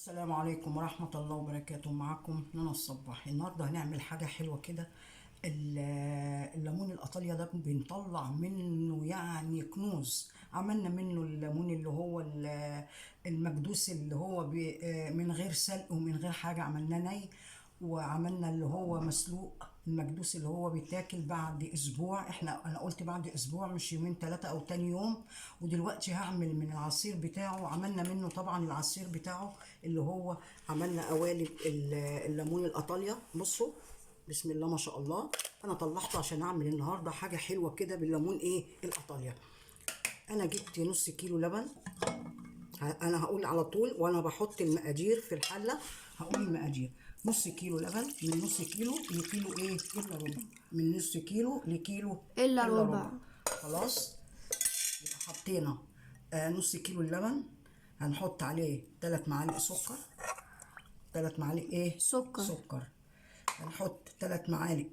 السلام عليكم ورحمة الله وبركاته. معكم نانا الصباح. النهاردة هنعمل حاجة حلوة كده. الليمون الأطاليا ده بنطلع منه يعني كنوز. عملنا منه الليمون اللي هو المكدوس اللي هو من غير سلق ومن غير حاجة، عملناه ني، وعملنا اللي هو مسلوق المكدوس اللي هو بيتاكل بعد اسبوع. انا قلت بعد اسبوع مش يومين ثلاثة او تاني يوم. ودلوقتي هعمل من العصير بتاعه. عملنا منه طبعا العصير بتاعه اللي هو عملنا قوالب الليمون الايطاليا. بصوا بسم الله ما شاء الله، انا طلعته عشان اعمل النهارده حاجة حلوة كده بالليمون ايه الايطاليا. انا جبت نص كيلو لبن. انا هقول على طول وانا بحط المقادير في الحلة، هقول المقادير. نص كيلو لبن، من نص كيلو لكيلو ايه الا ربع، من نص كيلو لكيلو إلا ربع. خلاص يبقى حطينا نص كيلو اللبن، هنحط عليه 3 معالق سكر، 3 معالق ايه سكر. سكر. هنحط 3 معالق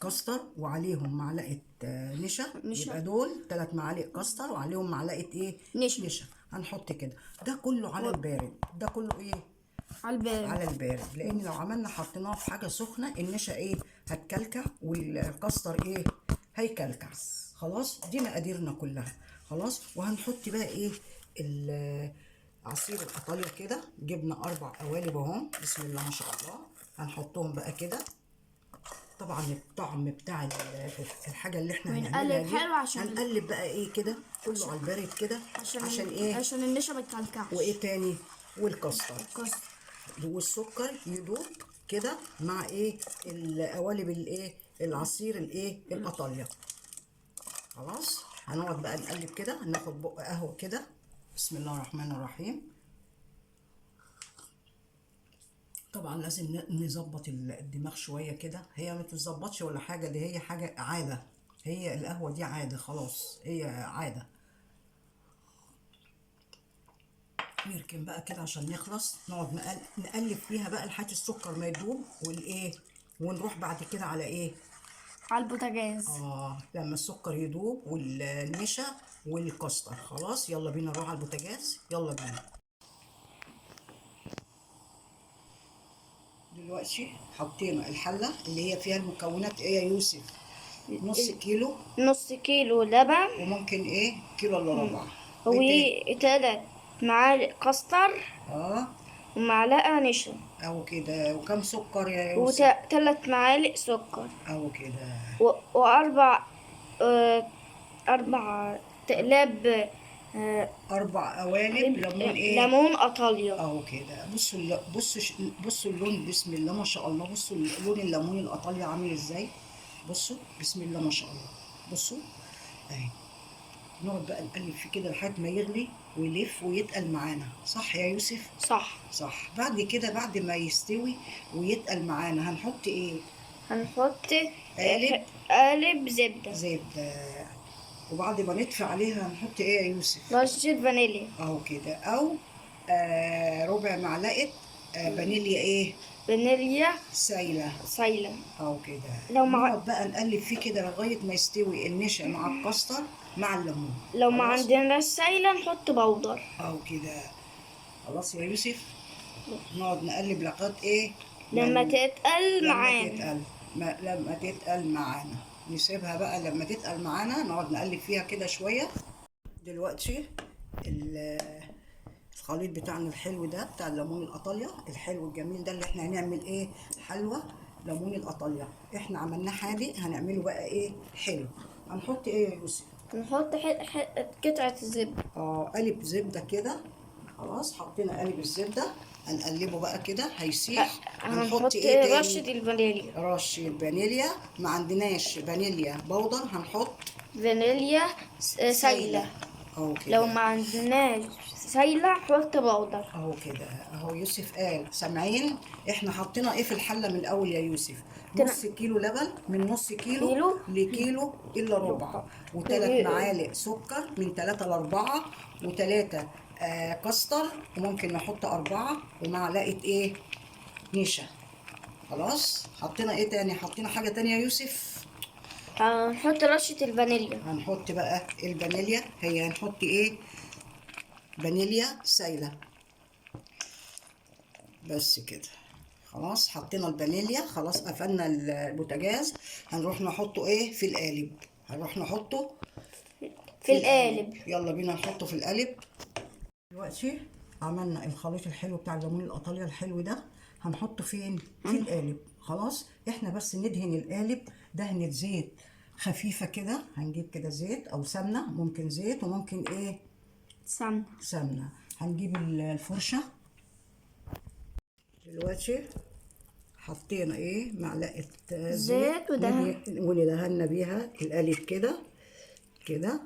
كاستر وعليهم معلقه نشا. نشا. يبقى دول 3 معالق كاستر وعليهم معلقه ايه نشا. نشا. هنحط كده ده كله على البارد، ده كله ايه على البارد، على البارد، لان لو عملنا حطيناه في حاجة سخنة النشا ايه هتكلكع والكاستر ايه هيكلكع. خلاص دي مقاديرنا كلها خلاص. وهنحط بقى ايه عصير الايطاليا كده. جبنا 4 قوالب اهو بسم الله ما شاء الله، هنحطهم بقى كده. طبعا الطعم بتاع الحاجة اللي احنا هنعملها ونقلب دي حلو عشان- هنقلب بقى ايه كده كله على البارد كده عشان ايه عشان النشا ما تكلكعش. وايه تاني والكاستر الكاستر والسكر يدوب كده مع ايه القوالب الايه العصير الايه الايطاليا. خلاص هنقعد بقى نقلب كده، ناخد بق قهوة كده. بسم الله الرحمن الرحيم. طبعا لازم نظبط الدماغ شوية كده. هي ما تتظبطش ولا حاجة، دي هي حاجة عادة، هي القهوة دي عادة خلاص، هي عادة. نركن بقى كده عشان نخلص، نقعد نقلب فيها بقى لحد السكر ما يدوب والايه، ونروح بعد كده على ايه على البوتاجاز. لما السكر يدوب والنشا والكاستر. خلاص يلا بينا نروح على البوتاجاز، يلا بينا. دلوقتي حطينا الحلة اللي هي فيها المكونات ايه يا يوسف؟ نص كيلو، نص كيلو لبن، وممكن ايه كيلو الا ربع، وإيه تاني؟ وثلاث معالق كاستر، ومعلقة نشا، او كده. وكم سكر يا يوسف؟ وثلاث معالق سكر، او كده. وأربع أربع تقلاب 4 قوالب ليمون ايه؟ ليمون ايطاليا. اهو كده. بصوا بصوا اللون بسم الله ما شاء الله. بصوا لون الليمون الايطالي عامل ازاي. بصوا بسم الله ما شاء الله. بصوا اهي. نقعد بقى نقلب فيه كده لحد ما يغلي ويلف ويتقل معانا. صح يا يوسف؟ صح. صح. بعد كده بعد ما يستوي ويتقل معانا هنحط ايه؟ هنحط قالب. قالب زبدة. زبدة. وبعد ما نطفي عليها هنحط ايه يا يوسف؟ رشة فانيليا. اهو كده. او ربع معلقة فانيليا ايه؟ فانيليا سايلة. سايلة. اهو كده. لو مع- نقعد بقى نقلب فيه كده لغاية ما يستوي النشا مع الكاستر مع الليمون. لو ما خلاص؟ عندناش سايلة نحط بودر. اهو كده. خلاص يا يوسف نقعد نقلب لغاية ايه؟ لما تتقل لما معانا. تتقل. لما تتقل معانا نسيبها بقى لما تتقل معانا نقعد نقلب فيها كده شوية. دلوقتي الخليط بتاعنا الحلو ده بتاع الليمون الايطاليا الحلو الجميل ده اللي احنا هنعمل ايه حلوى ليمون الايطاليا. احنا عملناه حادق هنعمله بقى ايه حلو. هنحط ايه يا يوسف؟ نحط قطعة الزبدة. قالب زبدة كده. خلاص حطينا قالب الزبدة، هنقلبه بقى كده هيسيح. هنحط ايه تاني؟ رشة الفانيليا. رشة فانيليا. ما عندناش فانيليا بودر هنحط فانيليا سايلة. اهو كده. لو ما عندناش سايلة نحط بودر. اهو كده. اهو يوسف قال سامعين احنا حطينا ايه في الحلة من الاول يا يوسف؟ نص كيلو لبن، من نص كيلو كيلو. لكيلو الا ربع، وثلاث معالق سكر من 3 ل4، وثلاثة كاستر، وممكن نحط 4، ومعلقة ايه نشا. خلاص حطينا ايه تاني؟ حطينا حاجة تانية يا يوسف؟ هنحط رشة الفانيليا. هنحط بقى الفانيليا. هي هنحط ايه؟ فانيليا سايلة. بس كده خلاص. حطينا الفانيليا خلاص، قفلنا البوتاجاز. هنروح نحطه ايه في القالب، هنروح نحطه في القالب. يلا بينا نحطه في القالب. دلوقتي عملنا الخليط الحلو بتاع الليمون الإيطاليا الحلو ده، هنحطه فين؟ في القالب. خلاص احنا بس ندهن القالب دهنة زيت خفيفة كده، هنجيب كده زيت او سمنة، ممكن زيت وممكن ايه؟ سمنة. سمنة. هنجيب الفرشة. دلوقتي حطينا ايه؟ معلقة زيت ودهن. وندهنا بيها القالب كده كده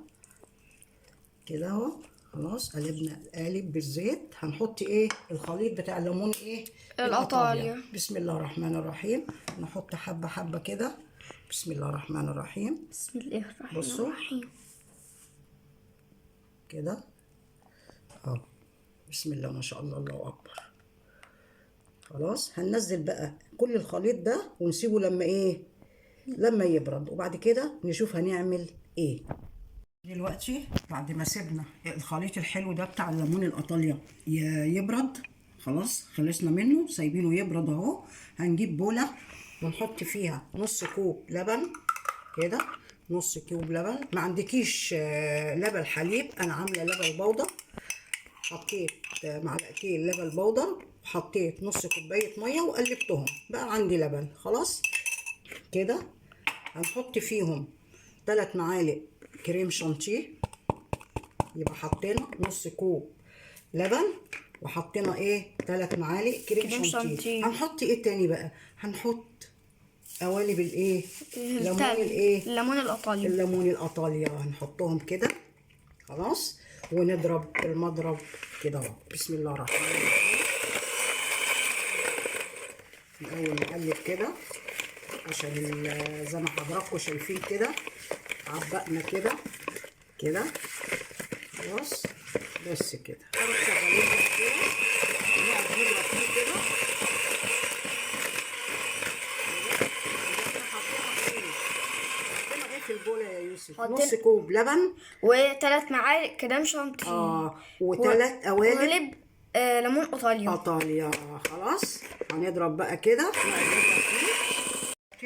كده اهو. خلاص قلبنا القالب بالزيت. هنحط ايه؟ الخليط بتاع الليمون ايه؟ الإيطاليا. بسم الله الرحمن الرحيم. نحط حبة حبة كده. بسم الله الرحمن الرحيم. بسم الله الرحمن بصوا. الرحيم. كده اهو. بسم الله ما شاء الله، الله اكبر. خلاص هننزل بقى كل الخليط ده ونسيبه لما ايه؟ لما يبرد، وبعد كده نشوف هنعمل ايه. دلوقتي بعد ما سيبنا الخليط الحلو ده بتاع الليمون الإيطاليا يبرد، خلاص خلصنا منه، سايبينه يبرد اهو. هنجيب بولة ونحط فيها نص كوب لبن كده، نص كوب لبن. ما عندكيش لبن حليب، انا عامله لبن بودر. حطيت معلقتين لبن بودر وحطيت نص كوباية مية وقلبتهم، بقى عندي لبن. خلاص كده هنحط فيهم 3 معالق كريم شانتيه. يبقى حطينا نص كوب لبن وحطينا ايه؟ 3 معالق كريم شانتيه. هنحط ايه تاني بقى؟ هنحط قوالب الايه؟ ليمون الايه؟ الليمون الإيطالي. الليمون الإيطالي هنحطهم كده. خلاص ونضرب المضرب كده اهو. بسم الله الرحمن الرحيم. الاول نقلب كده عشان زي ما حضراتكم شايفين كده عبقنا كده كده. خلاص بس كده. نروح شغالين كده، نقعد نضرب فيه كده. حطينا ايه في البوله يا يوسف؟ نص كوب لبن و3 معالق كريم شانتيه وثلاث قوالب ليمون إيطاليا. إيطاليا. خلاص هنضرب بقى كده.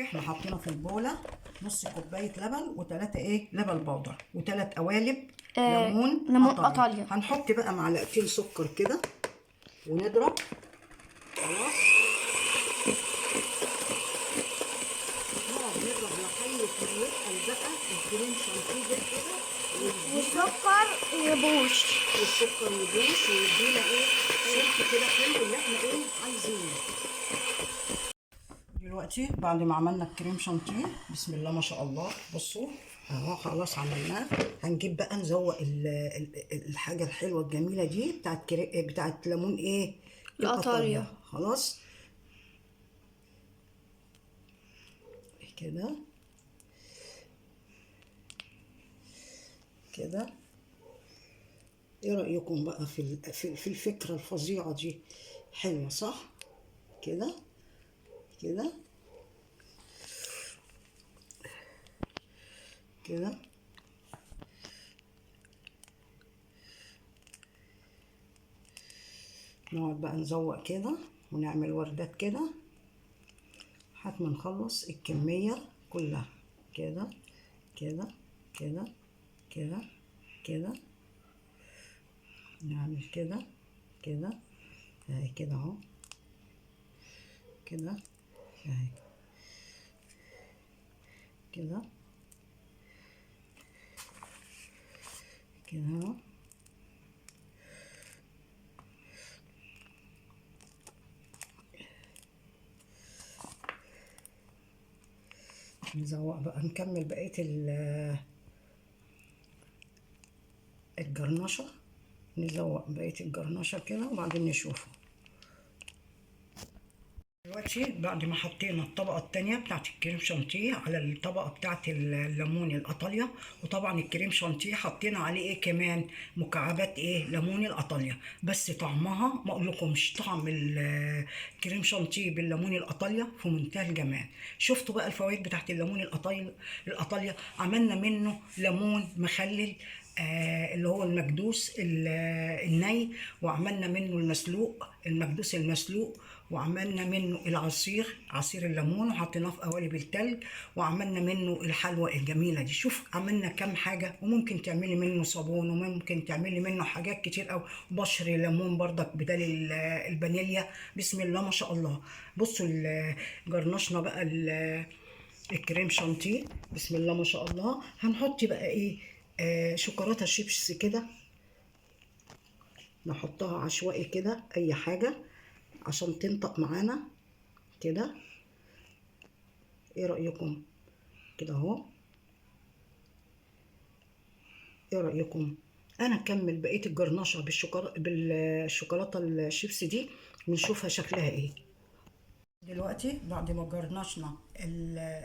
احنا حطينا في البوله نص كوباية لبن وثلاثة ايه؟ لبن بودر وثلاث قوالب ليمون إيطاليا. هنحط بقى معلقتين سكر كده ونضرب. خلاص نقعد نضرب لحد ما يتقل بقى الكريم شانتيه ده كده، والسكر يبوش، والسكر يبوش ويدينا ايه؟ سلك كده حلو اللي احنا ايه عايزينه. دلوقتي بعد ما عملنا الكريم شانتيه بسم الله ما شاء الله، بصوا اهو خلاص عملناه. هنجيب بقى نزوق الحاجة الحلوة الجميلة دي بتاعت ليمون ايه؟ الإيطاليا. خلاص كده كده. ايه رايكم بقى في الفكرة الفظيعة دي؟ حلوة صح؟ كده كده كده. نقعد بقى نزوق كده ونعمل وردات كده لحد ما نخلص الكمية كلها. كده كده كده كده كده، نعمل كده كده اهي كده اهو كده اهي كده كده اهو. نزوق بقى، نكمل بقية الجرنشة، نزوق بقية الجرنشة كده وبعدين نشوفه. دلوقتي بعد ما حطينا الطبقة التانية بتاعت الكريم شانتيه على الطبقة بتاعت الليمون الإيطاليا، وطبعا الكريم شانتيه حطينا عليه ايه كمان؟ مكعبات ايه؟ ليمون الإيطاليا. بس طعمها ما اقولكمش، طعم الكريم شانتيه بالليمون الإيطاليا في منتهى الجمال. شفتوا بقى الفوائد بتاعت الليمون الإيطاليا؟ عملنا منه ليمون مخلل، اللي هو المكدوس الني، وعملنا منه المسلوق، المكدوس المسلوق، وعملنا منه العصير، عصير الليمون، وحطيناه في قوالب التلج، وعملنا منه الحلوى الجميلة دي. شوف عملنا كام حاجة. وممكن تعملي منه صابون، وممكن تعملي منه حاجات كتير قوي، بشر ليمون برضك بدل الفانيليا. بسم الله ما شاء الله. بصوا جرنشنا بقى الكريم شانتيه، بسم الله ما شاء الله. هنحط بقى ايه؟ شوكولاتة شيبس كده، نحطها عشوائي كده، اي حاجة عشان تنطق معانا كده. ايه رايكم كده اهو؟ ايه رايكم؟ انا اكمل بقية الجرنشه بالشوكولاته الشيبس دي ونشوفها شكلها ايه. دلوقتي بعد ما جرنشنا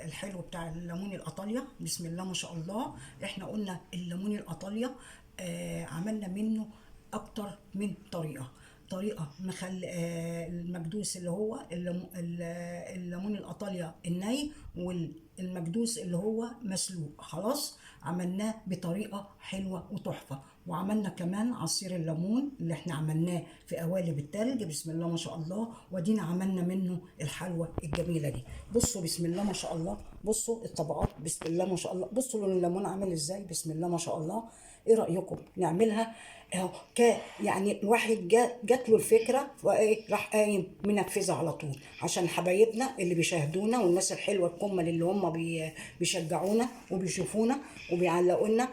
الحلو بتاع الليمون القطالية، بسم الله ما شاء الله. احنا قلنا الليمون القطالية عملنا منه اكتر من طريقه. طريقه المكدوس اللي هو الليمون القطالية الني، والمكدوس اللي هو مسلوق، خلاص عملناه بطريقة حلوة وتحفه. وعملنا كمان عصير الليمون اللي احنا عملناه في قوالب التلج، بسم الله ما شاء الله. ودينا عملنا منه الحلوى الجميلة دي. بصوا بسم الله ما شاء الله، بصوا الطبقات بسم الله ما شاء الله، بصوا لون الليمون عامل ازاي، بسم الله ما شاء الله. ايه رايكم نعملها اهو؟ يعني الواحد جات له الفكرة وايه راح قايم منفذها على طول، عشان حبايبنا اللي بيشاهدونا والناس الحلوة الكمل اللي هم بيشجعونا وبيشوفونا وبيعلقوا لنا،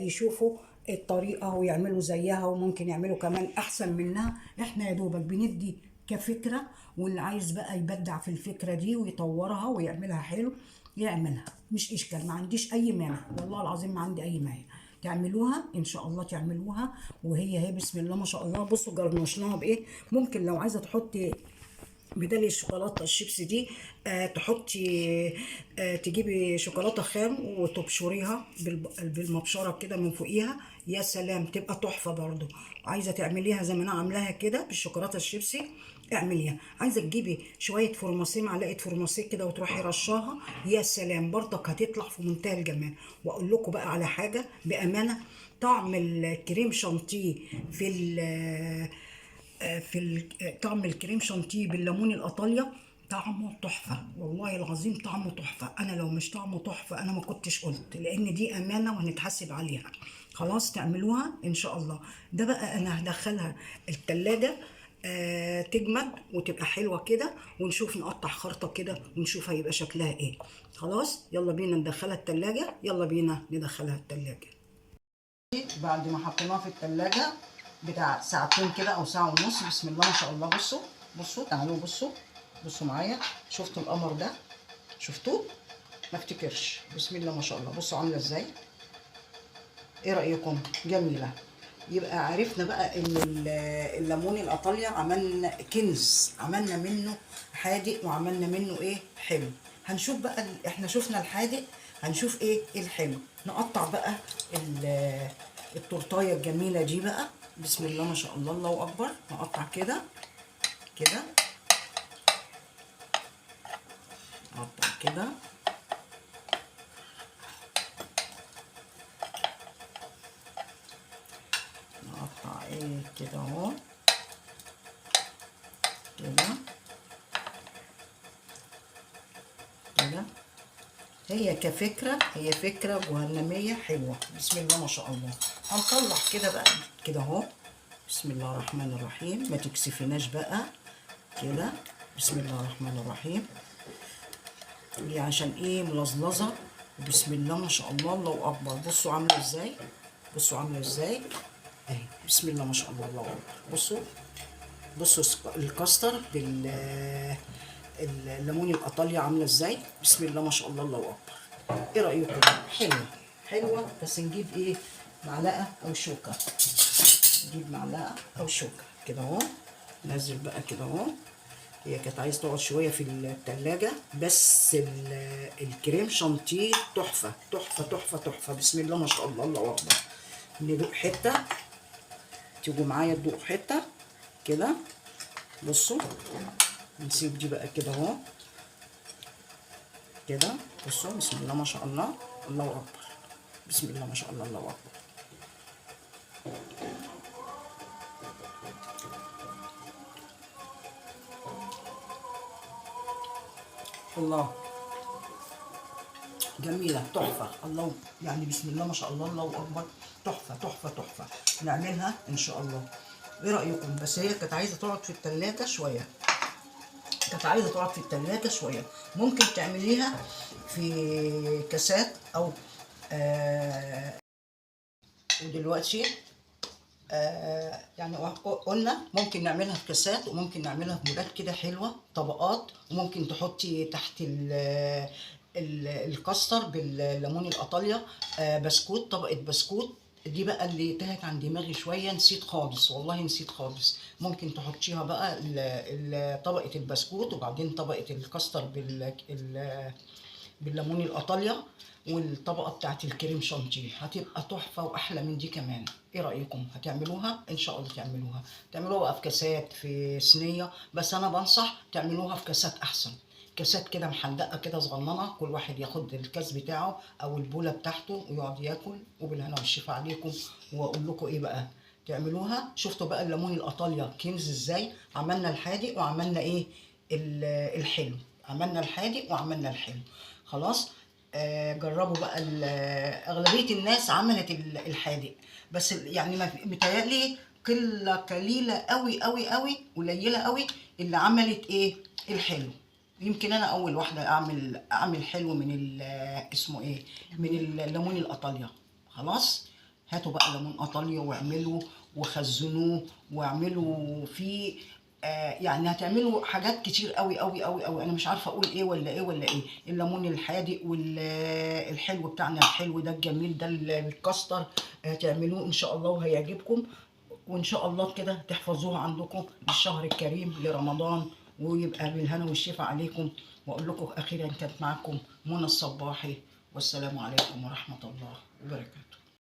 يشوفوا الطريقة ويعملوا زيها، وممكن يعملوا كمان احسن منها. احنا يا دوبك بندي كفكرة، واللي عايز بقى يبدع في الفكرة دي ويطورها ويعملها حلو يعملها، مش اشكال، ما عنديش اي مانع، والله العظيم ما عندي اي مانع. تعملوها ان شاء الله، تعملوها وهي هي بسم الله ما شاء الله. بصوا جرنشناها بايه. ممكن لو عايزه تحطي بدل الشوكولاتة الشيبس دي، تحطي، تجيبي شوكولاتة خام وتبشريها بالمبشره كده من فوقيها، يا سلام تبقى تحفة برضو. عايزه تعمليها زي ما انا عاملاها كده بالشوكولاته الشيبسي اعمليها. عايزه تجيبي شوية فرماسيه، معلقه فرماسيه كده، وتروحي رشاها، يا سلام برضك هتطلع في منتهى الجمال. واقول لكم بقى على حاجة بامانه، طعم الكريم شانتيه في طعم الكريم شانتيه بالليمون القطالية طعمه تحفة، والله العظيم طعمه تحفة. انا لو مش طعمه تحفة انا ما كنتش قلت، لان دي امانه وهنتحاسب عليها. خلاص تعملوها ان شاء الله. ده بقى انا هدخلها التلاجة تجمد وتبقى حلوة كده، ونشوف نقطع خرطه كده ونشوف هيبقى شكلها ايه. خلاص يلا بينا ندخلها التلاجة، يلا بينا ندخلها التلاجة. بعد ما حطيناها في التلاجة بتاع ساعتين كده او ساعة ونص، بسم الله ما شاء الله. بصوا بصوا تعالوا بصوا بصوا معايا، شفتوا القمر ده؟ شفتوه؟ ما افتكرش. بسم الله ما شاء الله، بصوا عامله ازاي. ايه رايكم؟ جميلة. يبقى عرفنا بقى ان الليمون القطالية عملنا كنز، عملنا منه حادق وعملنا منه ايه حلو. هنشوف بقى احنا شفنا الحادق، هنشوف ايه الحلو. نقطع بقى التورتايه الجميلة دي بقى، بسم الله ما شاء الله، الله اكبر. نقطع كده كده، نقطع كده، نقطع ايه كده اهو كده كده. هي كفكرة، هي فكرة جهنمية حلوة، بسم الله ما شاء الله. هنطلع كده بقى كده اهو، بسم الله الرحمن الرحيم. ما تكسفناش بقى كده، بسم الله الرحمن الرحيم. دي عشان ايه؟ ملظلظة. بسم الله ما شاء الله، الله اكبر. بصوا عاملة ازاي، بصوا عاملة ازاي اهي، بسم الله ما شاء الله، الله اكبر. بصوا بصوا الكاستر بال الليمون القطالية عاملة ازاي، بسم الله ما شاء الله، الله اكبر. ايه رأيكم؟ حلوة حلوة. بس نجيب ايه؟ معلقة او شوكة، نجيب معلقة او شوكة كده اهو. نزل بقى كده اهو. هي كانت عايزة تقعد شوية في التلاجة، بس الكريم شانتيه تحفة تحفة تحفة تحفة، بسم الله ما شاء الله، الله اكبر. ندوق حتة، تيجوا معايا تدوقوا حتة كده. بصوا نسيب دي بقى كده اهو كده. بصوا بسم الله ما شاء الله، الله اكبر، بسم الله ما شاء الله، الله اكبر. الله، جميلة تحفة. الله يعني بسم الله ما شاء الله، الله اكبر، تحفة تحفة تحفة. نعملها ان شاء الله. ايه رايكم؟ بس هي كانت عايزه تقعد في التلاجة شوية، كانت عايزه تقعد في التلاجة شوية. ممكن تعمليها في كاسات او ودلوقتي يعني قلنا ممكن نعملها في كاسات، وممكن نعملها في مولات كده حلوة طبقات، وممكن تحطي تحت الكاستر بالليمون القطاليا بسكوت، طبقه بسكوت. دي بقى اللي تاهت عن دماغي شوية، نسيت خالص والله، نسيت خالص. ممكن تحطيها بقى طبقه البسكوت، وبعدين طبقه الكاستر بالليمون القطاليا، والطبقة بتاعت الكريم شانتيه. هتبقى تحفة واحلى من دي كمان. ايه رايكم؟ هتعملوها ان شاء الله؟ تعملوها بقى في كاسات، في صينية، بس انا بنصح تعملوها في كاسات احسن. كاسات كده محندقه كده صغننه، كل واحد ياخد الكاس بتاعه او البوله بتاعته ويقعد ياكل، وبالهنا والشفا عليكم. واقول لكم ايه بقى، تعملوها. شفتوا بقى الليمون القطاليا كنز ازاي؟ عملنا الحادق وعملنا ايه الحلو، عملنا الحادق وعملنا الحلو. خلاص. جربوا بقى. اغلبية الناس عملت الحادق، بس يعني متهيألي قلة قليله قوي قوي قوي، قليله قوي اللي عملت ايه الحلو. يمكن انا اول واحدة اعمل حلو من اسمه ايه، من الليمون القطاليا. خلاص، هاتوا بقى ليمون قطاليا واعملوا وخزنوه واعملوا فيه يعني هتعملوا حاجات كتير قوي قوي قوي قوي. انا مش عارفه اقول ايه ولا ايه ولا ايه. الليمون الحادق والحلو بتاعنا الحلو ده الجميل ده الكاستر، هتعملوه ان شاء الله وهيعجبكم، وان شاء الله كده تحفظوه عندكم للشهر الكريم لرمضان، ويبقى بالهنا والشفا عليكم. واقول لكم اخيرا كانت معاكم منى الصباحي، والسلام عليكم ورحمة الله وبركاته.